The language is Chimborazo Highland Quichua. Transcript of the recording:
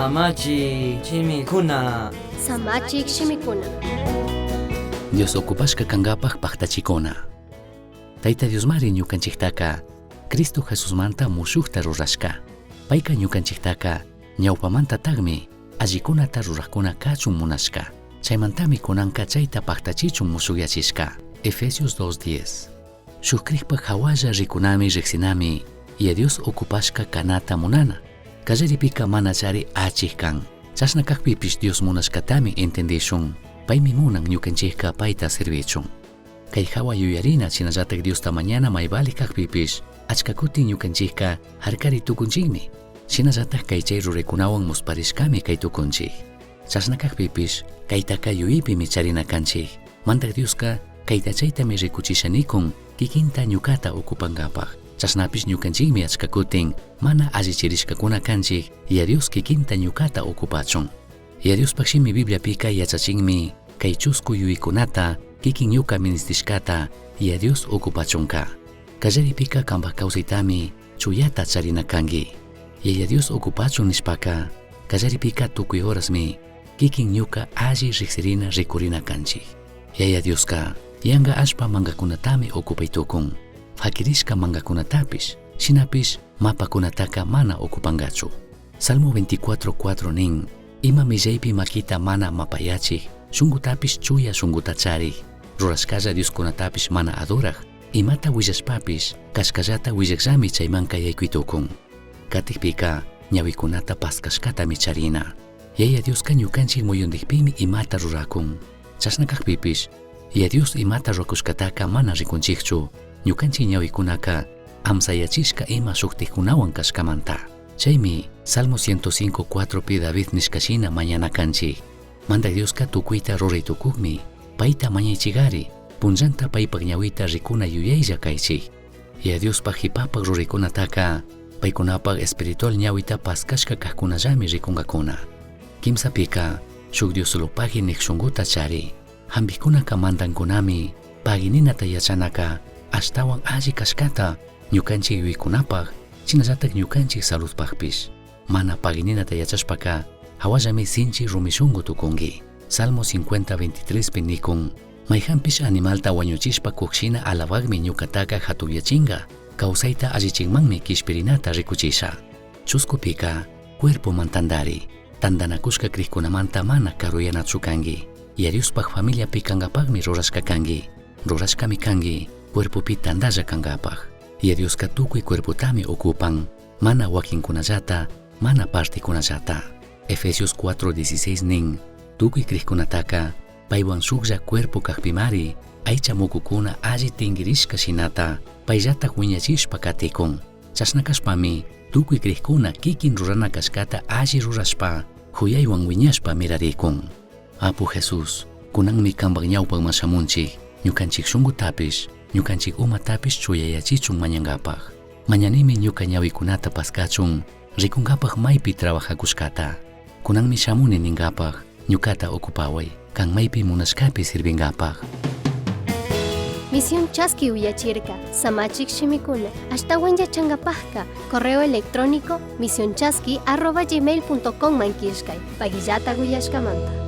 Samachi shimikuna. Samachik shimikuna. Dios ocupashka kankapak paktachikuna. Tayta Diosmari ñukanchiktaka Cristo Jesusmanta mushukta rurashka. Payka ñukanchiktaka ñawpamantatagmi allikunata rurakkuna kachun munashka. Chaymantami kunanka chayta paktachichun mushukyachishka. Efesios 2:10. Shuk krikpak hawalla rikunami riksinami Yaya Dios ocupashka kanata munana. Kallaripika manachari achik kan. Chashna kakpipish Dios munashkatami entendishun. Paymi munan ñukanchikka payta servichun. Kay hawa yuyarina shinallatak Diosta mañana may vali kakpipish achka kutin ñukanchikka harkari tukunchikmi. Shinallatak kay chay ruraykunawan musparishkami kay tukunchik. Chashna kakpipish kaytaka yuyaypimi charina kanchik. Mandak Dioska kayta chaytami rikuchisha nikun kikinta ñukata ocupankapak. Chashnapish ñukanchikmi achka kutin mana allichirishkakuna kanchik Yaya Dios kikinta ñukata ocupachun. Yaya Diospaj shimi Bibliapika yachachinmi kay chusku yuyaykunata kikin ñuka ministishkata Yaya Dios ocupachunka. Kallaripika kanpak kawsaytami chuyata charina kanki. Yaya Dios ocupachun nishpaka kallaripika tukuy horasmi kikin ñuka alli riksirina rikurina kanchik. Yaya Dioska yanga allpa mankakunatami ocupay tukun. Fakirishka mankakunatapish, shinapish mapakunataka mana ocupankachu. Salmo 24:4 nin, ima millaypi makita mana mapayachik, shungutapish chuya shunguta charik, rurashkalla Dioskunatapish mana adoraj, imata willashpapish kashkallata willakllami chaymanka yaykuy tukun. Katikpika ñawikunata paskashkatami charina. Yaya Dioska ñukanchik muyundikpimi imata rurakun. Chashna kakpipish, Yaya Dios imata rurakushkataka mana rikunchikchu, ñukanchik ñawikunaka amsayachishka ima shuktikkunawan kashkamanta. Chaymi Salmo 105:4 pi David nishkashina mañana kanchik. Mandak Dioska tukuyta ruray tukukmi, payta mañaychigari, punllanta paypak ñawita rikuna yuyaylla kaychik. Yaya Diospaj jipapak ruraykunataka paykunapak espiritual ñawita paskashka kajkunallami rikunkakuna. Kimsapika shuk Diosolopagi nik shunkuta chari. Hampikkunaka mandankunami pagininata yachanaka ashtawan alli kashkata ñukanchik yuyaykunapak shinallatak ñukanchik saludpakpish. Mana pagininata yachashpaka hawallami sinchi rumi shunku tukunki. Salmo 50:23 pi nikun, mayjanpish animalta wañuchishpa kukshina alabakmi ñukataka hatunyachinka, kawsayta allichinmanmi kishpirinata rikuchisha. Chuskupika cuerpoman tantari, tantanakushka krikkunamanta mana karuyanachu kanki. Yaya Diospaj familiapi kankapakmi rurashka kanki. Rurashkami kanki cuerpopi tantalla kankapak. Yaya Dioska tukuy cuerpotami ocupan, mana wakinkunallata, mana partikunallata. Efesios 4:16 nin, tukuy krikkunataka paywan shuklla cuerpo kakpimari, aycha mukukuna alli tinkirishka shinata payllatak wiñachishpa katikun. Chashna kashpami tukuy krikkuna kikin rurana kashkata alli rurashpa huyaywan wiñashpa mirarikun. Apu Jesús, kunanmi kanpak ñawpakman shamunchik, ñukanchik shunkutapish, ñukanchik umatapish chuyayachichun mañankapak. Mañanimi ñuka ñawikunata paskachun, rikunkapak maypi trabajakushkata. Kunanmi shamuni ninkapak, ñukata ocupaway, kan maypi munashkapi sirvinkapak. Misión Chaski uyachirka, Samachik shimikuna, ashtawan yachankapajka, correo electrónico misionchaski@gmail.com man killkay, pagillata uyashkamanta.